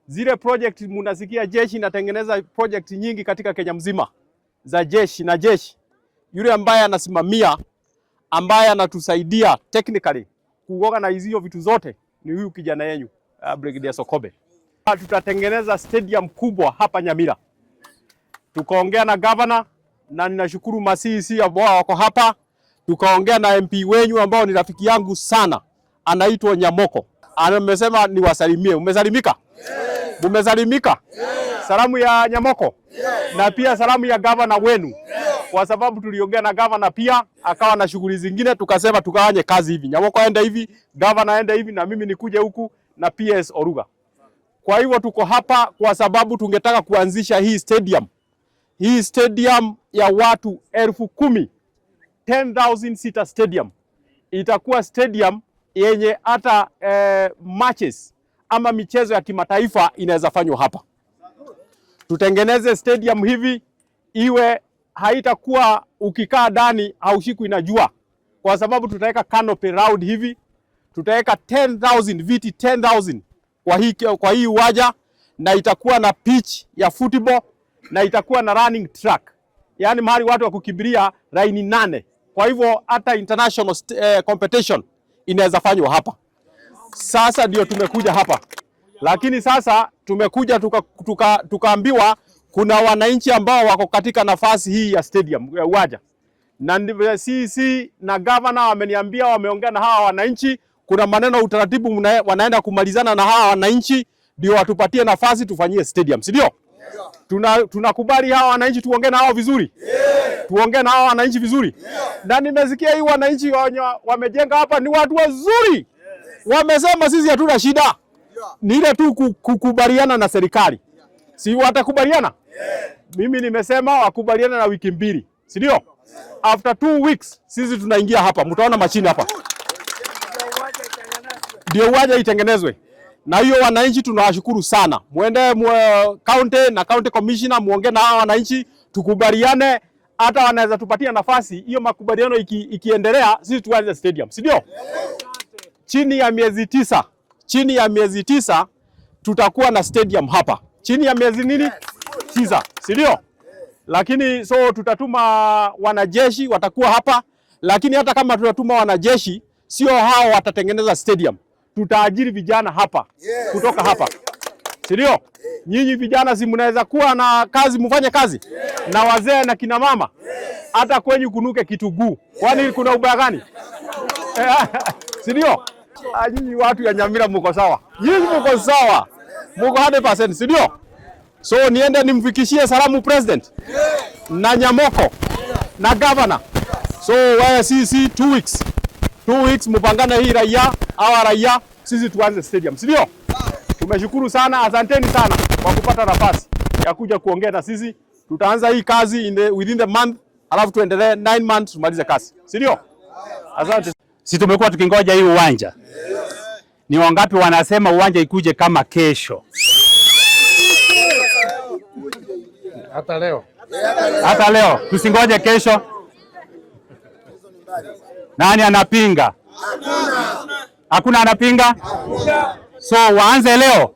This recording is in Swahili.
Zile project mnasikia jeshi inatengeneza project nyingi katika Kenya mzima za jeshi na jeshi, yule ambaye anasimamia, ambaye anatusaidia technically kuoga hizo vitu zote ni huyu kijana yenyu, Brigadier Sokobe. Tutatengeneza stadium kubwa hapa Nyamira. Tukaongea na governor na ninashukuru ma CEC ambao wako hapa. Tukaongea na MP wenyu ambao ni rafiki yangu sana, anaitwa Nyamoko. Amesema niwasalimie. Umesalimika? Yes. Mumesalimika? Yes. Salamu ya Nyamoko? Yes. Na pia salamu ya governor wenu. Yes. Kwa sababu tuliongea na governor pia akawa na shughuli zingine, tukasema tugawanye kazi hivi, Nyamoko aende hivi, governor aende hivi, na mimi nikuje huku na PS Oruga. Kwa hivyo tuko hapa kwa sababu tungetaka kuanzisha hii stadium, hii stadium ya watu 10,000, 10,000 seater stadium. Itakuwa stadium yenye hata matches ama michezo ya kimataifa inaweza fanywa hapa. Tutengeneze stadium hivi iwe haitakuwa ukikaa ndani haushikwi na jua, kwa sababu tutaweka canopy round hivi, tutaweka 10,000 viti 10,000 kwa hii uwanja, na itakuwa na pitch ya football na itakuwa na running track, yaani mahali watu wa kukimbilia laini 8. Kwa hivyo hata international competition inaweza fanywa hapa. Sasa ndio tumekuja hapa, lakini sasa tumekuja tukaambiwa kuna wananchi ambao wako katika nafasi hii ya stadium ya uwanja, na ndivyo CEC na governor wameniambia, wameongea na hawa wananchi, kuna maneno utaratibu wanaenda kumalizana na hawa wananchi ndio watupatie nafasi tufanyie stadium, si ndio? Tunakubali hawa wananchi tuongee na hao vizuri, tuongee na hawa wananchi vizuri. Na nimesikia hii wananchi wenye wamejenga hapa ni watu wazuri, wamesema sisi hatuna shida, ni ile tu kukubaliana na serikali, si watakubaliana? Mimi nimesema wakubaliana na wiki 2, si ndio? After 2 weeks sisi tunaingia hapa, mtaona mashine hapa ndio uwanja itengenezwe. Na hiyo wananchi tunawashukuru sana, muende county na county commissioner muongee na hawa wananchi, tukubaliane, hata wanaweza tupatia nafasi hiyo. Makubaliano ikiendelea, sisi tuanze stadium, si ndio? Chini ya miezi 9, chini ya miezi 9 tutakuwa na stadium hapa, chini ya miezi nini? 9, si ndio? Lakini so tutatuma wanajeshi watakuwa hapa, lakini hata kama tutatuma wanajeshi, sio hao watatengeneza stadium. Tutaajiri vijana hapa kutoka hapa, si ndio? Nyinyi vijana si mnaweza kuwa na kazi, mfanye kazi na wazee na kina mama, hata kwenyu kunuke kitunguu, kwani kuna ubaya gani? Si ndio? Ah, nyinyi watu ya Nyamira mko sawa, nyinyi mko sawa, mko 100%, si ndio? So niende nimfikishie salamu president na Nyamoko na governor. So wewe sisi 2 weeks, 2 weeks mupangane hii raia hawa raia, sisi tuanze stadium, si ndio? Tumeshukuru sana, asanteni sana kwa kupata nafasi ya kuja kuongea na sisi. Tutaanza hii kazi within the month, alafu tuendelee 9 months tumalize kazi, si ndio? Asante. Si tumekuwa tukingoja hii uwanja? Ni wangapi wanasema uwanja ikuje kama kesho? Hata leo. Hata leo, tusingoje kesho. Nani anapinga? Hakuna anapinga? So waanze leo.